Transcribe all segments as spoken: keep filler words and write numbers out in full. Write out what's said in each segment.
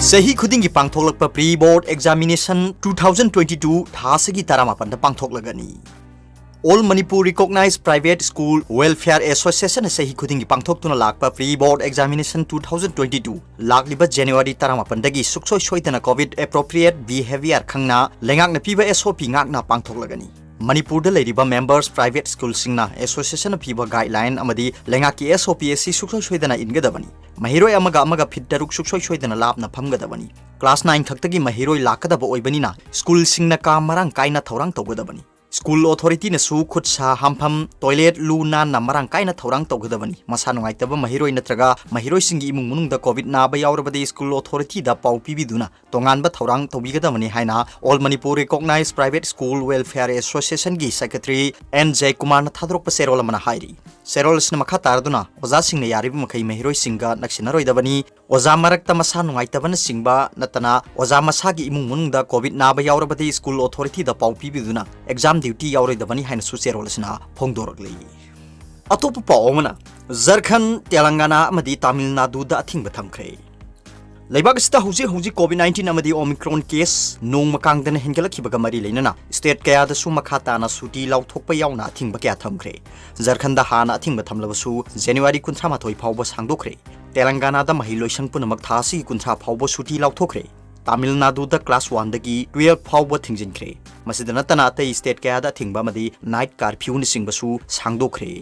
ꯆꯍꯤ ꯈꯨꯗꯤꯡꯒꯤ ꯄꯥꯡꯊꯣꯛꯂꯛꯄ Pre Board Examination two thousand twenty two ꯊꯥ ꯑꯁꯤꯒꯤ ꯇꯔꯥꯃꯥꯄꯟꯗ ꯄꯥꯡꯊꯣꯛꯂꯒꯅꯤ꯫ All Manipur Recognized Private School Welfare Association ꯅ ꯆꯍꯤ ꯈꯨꯗꯤꯡꯒꯤ ꯄꯥꯡꯊꯣꯛꯇꯨꯅ ꯂꯥꯛꯄ Pre Board Examination two thousand twenty two ꯂꯥꯛꯂꯤꯕ January ꯇꯔꯥꯃꯥꯄꯟꯗꯒꯤ ꯁꯨꯛꯁꯣꯏ ꯁꯣꯏꯗꯅ COVID appropriate behavior ꯈꯪꯅ ꯂꯩꯉꯥꯛꯅ ꯄꯤꯕ S O P ꯉꯥꯛꯅ ꯄꯥꯡꯊꯣꯛꯂꯒꯅꯤ꯫ ꯃꯅꯤꯄꯨꯔꯗ ꯂꯩꯔꯤꯕ members private school ꯁꯤꯡꯅ association ꯅ ꯄꯤꯕ guideline ꯑꯃꯗꯤ ꯂꯩꯉꯥꯛꯀꯤ S O P ꯑꯁꯤ ꯁꯨꯛꯁꯣꯏ ꯁꯣꯏꯗꯅ ꯏꯟꯒꯗꯕꯅꯤ꯫ ꯃꯍꯩꯔꯣꯏ ꯑꯃꯒ ꯑꯃꯒ feet ꯇꯔꯨꯛ ꯁꯨꯛꯁꯣꯏ ꯁꯣꯏꯗꯅ ꯂꯥꯞꯅ ꯐꯝꯒꯗꯕꯅꯤ꯫ Class nine ꯈꯛꯇꯒꯤ ꯃꯍꯩꯔꯣꯏ ꯂꯥꯛꯀꯗꯕ ꯑꯣꯏꯕꯅꯤꯅ school ꯁꯤꯡꯅ ꯀꯥ ꯃꯔꯥꯡ ꯀꯥꯏꯅ ꯊꯧꯔꯥꯡ ꯇꯧꯒꯗꯕꯅꯤ꯫ School authority ꯅꯁꯨ ꯈꯨꯠ ꯁꯥ ꯍꯥꯝꯐꯝ, toilet ꯂꯨ ꯅꯥꯟꯅ ꯃꯔꯥꯡ ꯀꯥꯏꯅ ꯊꯧꯔꯥꯡ ꯇꯧꯒꯗꯕꯅꯤ꯫ ꯃꯁꯥ ꯅꯨꯡꯉꯥꯏꯇꯕ ꯃꯍꯩꯔꯣꯏ ꯅꯠꯇ꯭ꯔꯒ ꯃꯍꯩꯔꯣꯏꯁꯤꯡꯒꯤ ꯏꯃꯨꯡ ꯃꯅꯨꯡꯗ COVID ꯅꯥꯕ ꯌꯥꯎꯔꯕꯗꯤ school authority ꯗ ꯄꯥꯎ ꯄꯤꯕꯤꯗꯨꯅ ꯇꯣꯉꯥꯟꯕ ꯊꯧꯔꯥꯡ ꯇꯧꯕꯤꯒꯗꯕꯅꯤ ꯍꯥꯏꯅ All Manipur Recognized Private School Welfare Association ꯒꯤ secretary N ꯖꯌꯀꯨꯃꯥꯔꯅ ꯊꯥꯗꯣꯔꯛꯄ ꯆꯦꯔꯣꯜ ꯑꯃꯅ ꯍꯥꯏꯔꯤ꯫ ꯆꯦꯔꯣꯜ ꯑꯁꯤꯅ ꯃꯈꯥ ꯇꯥꯔꯗꯨꯅ ꯑꯣꯖꯥꯁꯤꯡꯅ ꯌꯥꯔꯤꯕ ꯃꯈꯩ ꯃꯍꯩꯔꯣꯏꯁꯤꯡꯒ ꯅꯛꯁꯤꯟꯅꯔꯣꯏꯗꯕꯅꯤ, ꯑꯣꯖꯥ ꯃꯔꯛꯇ ꯃꯁꯥ ꯅꯨꯡꯉꯥꯏꯇꯕꯅꯆꯤꯡꯕ ꯅꯠꯇꯅ ꯑꯣꯖꯥ ꯃꯁꯥꯒꯤ ꯏꯃꯨꯡ ꯃꯅꯨꯡꯗ COVID ꯅꯥꯕ ꯌꯥꯎꯔꯕꯗꯤ school authority ꯗ ꯄꯥꯎ ꯄꯤꯕꯤꯗꯨꯅ exam duty ꯌꯥꯎꯔꯣꯏꯗꯕꯅꯤ ꯍꯥꯏꯅꯁꯨ ꯆꯦꯔꯣꯜ ꯑꯁꯤꯅ ꯐꯣꯡꯗꯣꯔꯛꯂꯤ꯫ ꯑꯇꯣꯞꯄ ꯄꯥꯎ ꯑꯃꯅ, ꯖꯔꯈꯟ, ꯇꯦꯂꯪꯒꯥꯅꯥ ꯑꯃꯗꯤ ꯇꯥꯃꯤꯜ ꯅꯥꯗꯨꯗ ꯑꯊꯤꯡꯕ ꯊꯝꯈ꯭ꯔꯦ꯫ ꯂꯩꯕꯥꯛ ꯑꯁꯤꯗ ꯍꯧꯖꯤꯛ ꯍꯧꯖꯤꯛ COVID nineteen ꯑꯃꯗꯤ Omicron case ꯅꯣꯡꯃ ꯀꯥꯡꯗꯅ ꯍꯦꯟꯒꯠꯂꯛꯈꯤꯕꯒ ꯃꯔꯤ ꯂꯩꯅꯅ state ꯀꯌꯥꯗꯁꯨ ꯃꯈꯥ ꯇꯥꯅ ꯁꯨꯇꯤ ꯂꯥꯎꯊꯣꯛꯄ ꯌꯥꯎꯅ ꯑꯊꯤꯡꯕ ꯀꯌꯥ ꯊꯝꯈ꯭ꯔꯦ꯫ ꯖꯔꯈꯟꯗ ꯍꯥꯟꯅ ꯑꯊꯤꯡꯕ ꯊꯝꯂꯕꯁꯨ January ꯀꯨꯟꯊ꯭ꯔꯥ ꯃꯥꯊꯣꯏ ꯐꯥꯎꯕ ꯁꯥꯡꯗꯣꯛꯈ꯭ꯔꯦ꯫ ꯇꯦꯂꯪꯒꯥꯅꯥꯗ ꯃꯍꯩ ꯂꯣꯏꯁꯪ ꯄꯨꯝꯅꯃꯛ ꯊꯥ ꯑꯁꯤꯒꯤ ꯀꯨꯟꯊ꯭ꯔꯥ ꯐꯥꯎꯕ ꯁꯨꯇꯤ ꯂꯥꯎꯊꯣꯛꯈ꯭ꯔꯦ꯫ ꯇꯥꯃꯤꯜ ꯅꯥꯗꯨꯗ class one ꯗꯒꯤ twelve ꯐꯥꯎꯕ ꯊꯤꯡꯖꯤꯟꯈ꯭ꯔꯦ꯫ ꯃꯁꯤꯗ ꯅꯠꯇꯅ ꯑꯇꯩ state ꯀꯌꯥꯗ ꯑꯊꯤꯡꯕ ꯑꯃꯗꯤ night curfew ꯅꯆꯤꯡꯕꯁꯨ ꯁꯥꯡꯗꯣꯛꯈ꯭ꯔꯦ꯫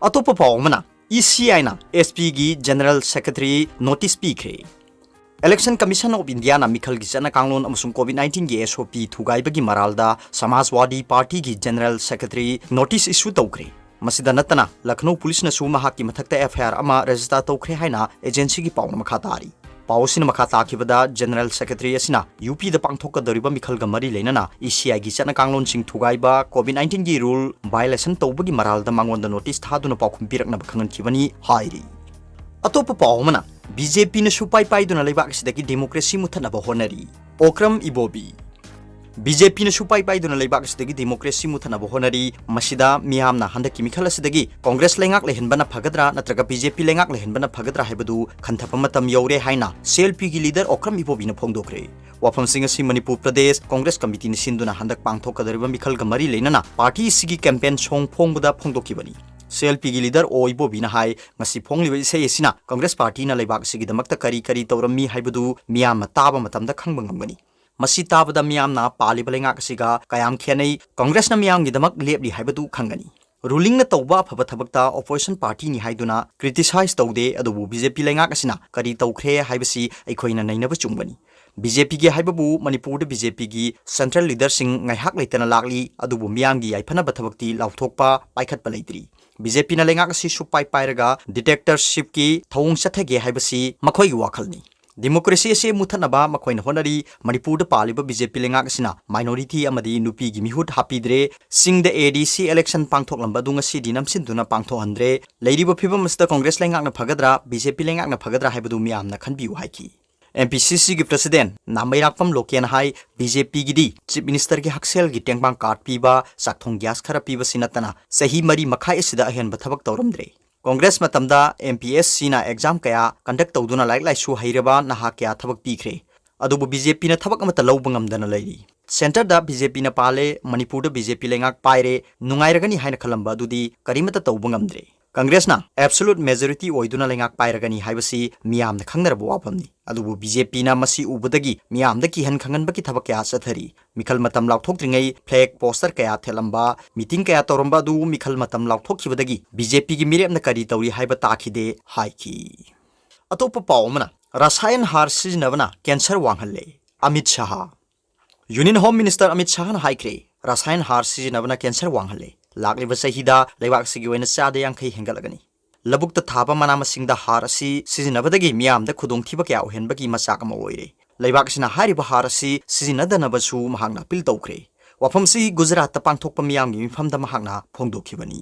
ꯑꯇꯣꯞꯄ ꯄꯥꯎ ꯑꯃꯅ, E C I ꯅ S P ꯒꯤ General Secretary notice ꯄꯤꯈ꯭ꯔꯦ꯫ Election Commission of India ꯅ ꯃꯤꯈꯜꯒꯤ ꯆꯠꯅ ꯀꯥꯡꯂꯣꯟ ꯑꯃꯁꯨꯡ COVID nineteen ꯒꯤ S O P ꯊꯨꯒꯥꯏꯕꯒꯤ ꯃꯔꯥꯜꯗ ꯁꯃꯥꯖꯋꯥꯗꯤ ꯄꯥꯔꯇꯤꯒꯤ General Secretary notice issue ꯇꯧꯈ꯭ꯔꯦ꯫ ꯃꯁꯤꯗ ꯅꯠꯇꯅ, ꯂꯈꯅꯧ ꯄꯨꯂꯤꯁꯅꯁꯨ ꯃꯍꯥꯛꯀꯤ ꯃꯊꯛꯇ F I R ꯑꯃ register ꯇꯧꯈ꯭ꯔꯦ ꯍꯥꯏꯅ agency ꯒꯤ ꯄꯥꯎꯅ ꯃꯈꯥ ꯇꯥꯔꯤ꯫ ꯄꯥꯎ ꯑꯁꯤꯅ ꯃꯈꯥ ꯇꯥꯈꯤꯕꯗ, General Secretary ꯑꯁꯤꯅ U P ꯗ ꯄꯥꯡꯊꯣꯛꯀꯗꯧꯔꯤꯕ ꯃꯤꯈꯜꯒ ꯃꯔꯤ ꯂꯩꯅꯅ E C I ꯒꯤ ꯆꯠꯅ ꯀꯥꯡꯂꯣꯟꯁꯤꯡ ꯊꯨꯒꯥꯏꯕ, COVID nineteen ꯒꯤ rule violation ꯇꯧꯕꯒꯤ ꯃꯔꯥꯜꯗ ꯃꯉꯣꯟꯗ notice ꯊꯥꯗꯨꯅ ꯄꯥꯎꯈꯨꯝ ꯄꯤꯔꯛꯅꯕ ꯈꯪꯍꯟꯈꯤꯕꯅꯤ ꯍꯥꯏꯔꯤ꯫ ꯑꯇꯣꯞꯄ ꯄꯥꯎ ꯑꯃꯅ, B J P ꯅꯁꯨ ꯄꯥꯏ ꯄꯥꯏꯗꯨꯅ ꯂꯩꯕꯥꯛ ꯑꯁꯤꯗꯒꯤ democracy ꯃꯨꯠꯊꯠꯅꯕ ꯍꯣꯠꯅꯔꯤ꯫ ꯑꯣꯀ꯭ꯔꯝ ꯏꯕꯣꯕꯤ꯫ ꯕꯤ ꯖꯦ ꯄꯤꯅ ꯁꯨꯄꯥꯏ ꯄꯥꯏꯗꯨꯅ ꯂꯩꯕꯥꯛ ꯑꯁꯤꯗꯒꯤ ꯗꯤꯃꯣꯀ꯭ꯔꯦꯁꯤ ꯃꯨꯊꯠꯅꯕ ꯍꯣꯠꯅꯔꯤ꯫ ꯃꯁꯤꯗ ꯃꯤꯌꯥꯝꯅ ꯍꯟꯗꯛꯀꯤ ꯃꯤꯈꯜ ꯑꯁꯤꯗꯒꯤ ꯀꯣꯡꯒ꯭ꯔꯦꯁ ꯂꯩꯉꯥꯛ ꯂꯩꯍꯟꯕꯅ ꯐꯒꯗ꯭ꯔꯥ ꯅꯠꯇ꯭ꯔꯒ ꯕꯤ ꯖꯦ ꯄꯤ ꯂꯩꯉꯥꯛ ꯂꯩꯍꯟꯕꯅ ꯐꯒꯗ꯭ꯔꯥ ꯍꯥꯏꯕꯗꯨ ꯈꯟꯊꯕ ꯃꯇꯝ ꯌꯧꯔꯦ ꯍꯥꯏꯅ ꯁꯤ ꯑꯦꯜ ꯄꯤꯒꯤ ꯂꯤꯗꯔ ꯑꯣꯀ꯭ꯔꯝ ꯏꯕꯣꯕꯤꯅ ꯐꯣꯡꯗꯣꯛꯈ꯭ꯔꯦ꯫ ꯋꯥꯐꯝꯁꯤꯡ ꯑꯁꯤ ꯃꯅꯤꯄꯨꯔ ꯄ꯭ꯔꯗꯦꯁ ꯀꯣꯡꯒ꯭ꯔꯦꯁ ꯀꯃꯤꯇꯤꯅ ꯁꯤꯟꯗꯨꯅ ꯍꯟꯗꯛ ꯄꯥꯡꯊꯣꯛꯀꯗꯧꯔꯤꯕ ꯃꯤꯈꯜꯒ ꯃꯔꯤ ꯂꯩꯅꯅ ꯄꯥꯔꯇꯤ ꯑꯁꯤꯒꯤ ꯀꯦꯝꯄꯦꯟ ꯁꯣꯡ ꯐꯣꯡꯕꯗ ꯐꯣꯡꯗꯣꯛꯈꯤꯕꯅꯤ꯫ ꯁꯤ ꯑꯦꯜ ꯄꯤꯒꯤ ꯂꯤꯗꯔ ꯑꯣ ꯏꯕꯣꯕꯤꯅ ꯍꯥꯏ, ꯉꯁꯤ ꯐꯣꯡꯂꯤꯕ ꯏꯁꯩ ꯑꯁꯤꯅ ꯀꯣꯡꯒ꯭ꯔꯦꯁ ꯄꯥꯔꯇꯤꯅ ꯂꯩꯕꯥꯛ ꯑꯁꯤꯒꯤꯗꯃꯛꯇ ꯀꯔꯤ ꯀꯔꯤ ꯇꯧꯔꯝꯃꯤ ꯍꯥꯏꯕꯗꯨ ꯃꯤꯌꯥꯝꯅ ꯇꯥꯕ ꯃꯇꯝꯗ ꯈꯪꯕ ꯉꯝꯒꯅꯤ꯫ ꯃꯁꯤ ꯇꯥꯕꯗ ꯃꯤꯌꯥꯝꯅ ꯄꯥꯜꯂꯤꯕ ꯂꯩꯉꯥꯛ ꯑꯁꯤꯒ ꯀꯌꯥꯝ ꯈꯦꯠꯅꯩ, ꯀꯣꯡꯒ꯭ꯔꯦꯁꯅ ꯃꯤꯌꯥꯝꯒꯤꯗꯃꯛ ꯂꯦꯞꯂꯤ ꯍꯥꯏꯕꯗꯨ ꯈꯪꯒꯅꯤ꯫ ꯔꯨꯂꯤꯡꯅ ꯇꯧꯕ ꯑꯐꯕ ꯊꯕꯛꯇ ꯑꯣꯄꯣꯖꯤꯁꯟ ꯄꯥꯔꯇꯤꯅꯤ ꯍꯥꯏꯗꯨꯅ ꯀ꯭ꯔꯤꯇꯤꯁꯥꯏꯖ ꯇꯧꯗꯦ, ꯑꯗꯨꯕꯨ ꯕꯤ ꯖꯦ ꯄꯤ ꯂꯩꯉꯥꯛ ꯑꯁꯤꯅ ꯀꯔꯤ ꯇꯧꯈ꯭ꯔꯦ ꯍꯥꯏꯕꯁꯤ ꯑꯩꯈꯣꯏꯅ ꯅꯩꯅꯕ ꯆꯨꯝꯒꯅꯤ꯫ ꯕꯤ ꯖꯦ ꯄꯤꯒꯤ ꯍꯥꯏꯕꯕꯨ ꯃꯅꯤꯄꯨꯔꯗ ꯕꯤ ꯖꯦ ꯄꯤꯒꯤ ꯁꯦꯟꯇ꯭ꯔꯦꯜ ꯂꯤꯗꯔꯁꯤꯡ ꯉꯥꯏꯍꯥꯛ ꯂꯩꯇꯅ ꯂꯥꯛꯂꯤ, ꯑꯗꯨꯕꯨ ꯃꯤꯌꯥꯝꯒꯤ ꯌꯥꯏꯐꯅꯕ ꯊꯕꯛꯇꯤ ꯂꯥꯎꯊꯣꯛꯄ ꯄꯥꯏꯈꯠꯄ ꯂꯩꯇ꯭ꯔꯤ꯫ ꯕꯤ ꯖꯦ ꯄꯤꯅ ꯂꯩꯉꯥꯛ ꯑꯁꯤ ꯁꯨꯄꯥꯏ ꯄꯥꯏꯔꯒ ꯗꯤꯛꯇꯦꯇꯔꯁꯤꯞꯀꯤ ꯊꯧꯑꯣꯡ ꯆꯠꯊꯒꯦ ꯍꯥꯏꯕꯁꯤ ꯃꯈꯣꯏꯒꯤ ꯋꯥꯈꯜꯅꯤ꯫ ꯗꯤꯃꯣꯀ꯭ꯔꯦꯁꯤ ꯑꯁꯤ ꯃꯨꯊꯠꯅꯕ ꯃꯈꯣꯏꯅ ꯍꯣꯠꯅꯔꯤ꯫ ꯃꯅꯤꯄꯨꯔꯗ ꯄꯥꯜꯂꯤꯕ ꯕꯤ ꯖꯦ ꯄꯤ ꯂꯩꯉꯥꯛ ꯑꯁꯤꯅ ꯃꯥꯏꯅꯣꯔꯤꯇꯤ ꯑꯃꯗꯤ ꯅꯨꯄꯤꯒꯤ ꯃꯤꯍꯨꯠ ꯍꯥꯞꯄꯤꯗ꯭ꯔꯦ꯫ ꯆꯤꯡꯗ ꯑꯦ ꯗꯤ ꯁꯤ ꯏꯂꯦꯛꯁꯟ ꯄꯥꯡꯊꯣꯛꯂꯝꯕ ꯑꯗꯨ ꯉꯁꯤꯗꯤ ꯅꯝꯁꯤꯟꯗꯨꯅ ꯄꯥꯡꯊꯣꯛꯍꯟꯗ꯭ꯔꯦ꯫ ꯂꯩꯔꯤꯕ ꯐꯤꯕꯝ ꯑꯁꯤꯗ ꯀꯣꯡꯒ꯭ꯔꯦꯁ ꯂꯩꯉꯥꯛꯅ ꯐꯒꯗ꯭ꯔꯥ, ꯕꯤ ꯖꯦ ꯄꯤ ꯂꯩꯉꯥꯛꯅ ꯐꯒꯗ꯭ꯔꯥ ꯍꯥꯏꯕꯗꯨ ꯃꯤꯌꯥꯝꯅ ꯈꯟꯕꯤꯌꯨ ꯍꯥꯏꯈꯤ꯫ ꯑꯦꯝ ꯄꯤ ꯁꯤ ꯁꯤꯒꯤ ꯄ꯭ꯔꯁꯤꯗꯦꯟ ꯅꯥꯃꯩꯔꯥꯛꯄꯝ ꯂꯣꯀꯦꯟ ꯍꯥꯏ, ꯕꯤ ꯖꯦ ꯄꯤꯒꯤꯗꯤ ꯆꯤꯐ ꯃꯤꯅꯤꯁꯇꯔꯒꯤ ꯍꯛꯁꯦꯜꯒꯤ ꯇꯦꯡꯕꯥꯡ ꯀꯥꯔꯗ ꯄꯤꯕ, ꯆꯥꯛꯊꯣꯡ ꯒ꯭ꯌꯥꯁ ꯈꯔ ꯄꯤꯕꯁꯤ ꯅꯠꯇꯅ ꯆꯍꯤ ꯃꯔꯤ ꯃꯈꯥꯏ ꯑꯁꯤꯗ ꯑꯍꯦꯟꯕ ꯊꯕꯛ ꯇꯧꯔꯝꯗ꯭ꯔꯦ꯫ ꯀꯣꯡꯒ꯭ꯔꯦꯁ ꯃꯇꯝꯗ ꯑꯦꯝ ꯄꯤ ꯑꯦꯁ ꯁꯤꯅ ꯑꯦꯛꯖꯥꯝ ꯀꯌꯥ ꯀꯟꯗꯛ ꯇꯧꯗꯨꯅ ꯂꯥꯏꯔꯤꯛ ꯂꯥꯏꯁꯨ ꯍꯩꯔꯕ ꯅꯍꯥ ꯀꯌꯥ ꯊꯕꯛ ꯄꯤꯈ꯭ꯔꯦ꯫ ꯑꯗꯨꯕꯨ ꯕꯤ ꯖꯦ ꯄꯤꯅ ꯊꯕꯛ ꯑꯃꯠꯇ ꯂꯧꯕ ꯉꯝꯗꯅ ꯂꯩꯔꯤ꯫ ꯁꯦꯟꯇꯔꯗ ꯕꯤ ꯖꯦ ꯄꯤꯅ ꯄꯥꯜꯂꯦ, ꯃꯅꯤꯄꯨꯔꯗ ꯕꯤ ꯖꯦ ꯄꯤ ꯂꯩꯉꯥꯛ ꯄꯥꯏꯔꯦ, ꯅꯨꯡꯉꯥꯏꯔꯒꯅꯤ ꯍꯥꯏꯅ ꯈꯜꯂꯝꯕ ꯑꯗꯨꯗꯤ ꯀꯔꯤꯃꯠꯇ ꯇꯧꯕ ꯉꯝꯗ꯭ꯔꯦ꯫ ꯀꯪꯒ꯭ꯔꯦꯁꯅ ꯑꯦꯕꯁꯣꯂꯨꯠ ꯃꯦꯖꯣꯔꯤꯇꯤ ꯑꯣꯏꯗꯨꯅ ꯂꯩꯉꯥꯛ ꯄꯥꯏꯔꯒꯅꯤ ꯍꯥꯏꯕꯁꯤ ꯃꯤꯌꯥꯝꯅ ꯈꯪꯅꯔꯕ ꯋꯥꯐꯝꯅꯤ꯫ ꯑꯗꯨꯕꯨ ꯕꯤ ꯖꯦ ꯄꯤꯅ ꯃꯁꯤ ꯎꯕꯗꯒꯤ ꯃꯤꯌꯥꯝꯗ ꯀꯤꯍꯟ ꯈꯪꯍꯟꯕꯒꯤ ꯊꯕꯛ ꯀꯌꯥ ꯆꯠꯊꯔꯤ꯫ ꯃꯤꯈꯜ ꯃꯇꯝ ꯂꯥꯎꯊꯣꯛꯇ꯭ꯔꯤꯉꯩ ꯐ꯭ꯂꯦꯒ ꯄꯣꯁꯇꯔ ꯀꯌꯥ ꯊꯦꯠꯂꯝꯕ, ꯃꯤꯇꯤꯡ ꯀꯌꯥ ꯇꯧꯔꯝꯕ ꯑꯗꯨ ꯃꯤꯈꯜ ꯃꯇꯝ ꯂꯥꯎꯊꯣꯛꯈꯤꯕꯗꯒꯤ ꯕꯤ ꯖꯦ ꯄꯤꯒꯤ ꯃꯤꯔꯦꯞꯅ ꯀꯔꯤ ꯇꯧꯔꯤ ꯍꯥꯏꯕ ꯇꯥꯈꯤꯗꯦ ꯍꯥꯏꯈꯤ꯫ ꯑꯇꯣꯞꯄ ꯄꯥꯎ ꯑꯃꯅ, ꯔꯁꯥꯌꯟ ꯍꯥꯔ ꯁꯤꯖꯤꯟꯅꯕꯅ ꯀꯦꯟꯁꯔ ꯋꯥꯡꯍꯜꯂꯦ, Amit Shah. Union home minister Amit ꯁꯥꯍꯅ ꯍꯥꯏꯈ꯭ꯔꯦ, ꯔꯁꯥꯌꯟ ꯍꯥꯔ ꯁꯤꯖꯤꯟꯅꯕꯅ ꯀꯦꯟꯁꯔ ꯋꯥꯡꯍꯜꯂꯦ꯫ ꯂꯥꯛꯂꯤꯕ ꯆꯍꯤꯗ ꯂꯩꯕꯥꯛ ꯑꯁꯤꯒꯤ ꯑꯣꯏꯅ ꯆꯥꯗ ꯌꯥꯡꯈꯩ ꯍꯦꯟꯒꯠꯂꯒꯅꯤ꯫ ꯂꯧꯕꯨꯛꯇ ꯊꯥꯕ ꯃꯅꯥ ꯃꯁꯤꯡꯗ ꯍꯥꯔ ꯑꯁꯤ ꯁꯤꯖꯤꯟꯅꯕꯗꯒꯤ ꯃꯤꯌꯥꯝꯗ ꯈꯨꯗꯣꯡꯊꯤꯕ ꯀꯌꯥ ꯑꯣꯏꯍꯟꯕꯒꯤ ꯃꯆꯥꯛ ꯑꯃ ꯑꯣꯏꯔꯦ꯫ ꯂꯩꯕꯥꯛ ꯑꯁꯤꯅ ꯍꯥꯏꯔꯤꯕ ꯍꯥꯔ ꯑꯁꯤ ꯁꯤꯖꯤꯟꯅꯗꯅꯕꯁꯨ ꯃꯍꯥꯛꯅ ꯑꯄꯤꯜ ꯇꯧꯈ꯭ꯔꯦ꯫ ꯋꯥꯐꯝꯁꯤ ꯒꯨꯖꯔꯥꯠꯇ ꯄꯥꯡꯊꯣꯛꯄ ꯃꯤꯌꯥꯝꯒꯤ ꯃꯤꯐꯝꯗ ꯃꯍꯥꯛꯅ ꯐꯣꯡꯗꯣꯛꯈꯤꯕꯅꯤ꯫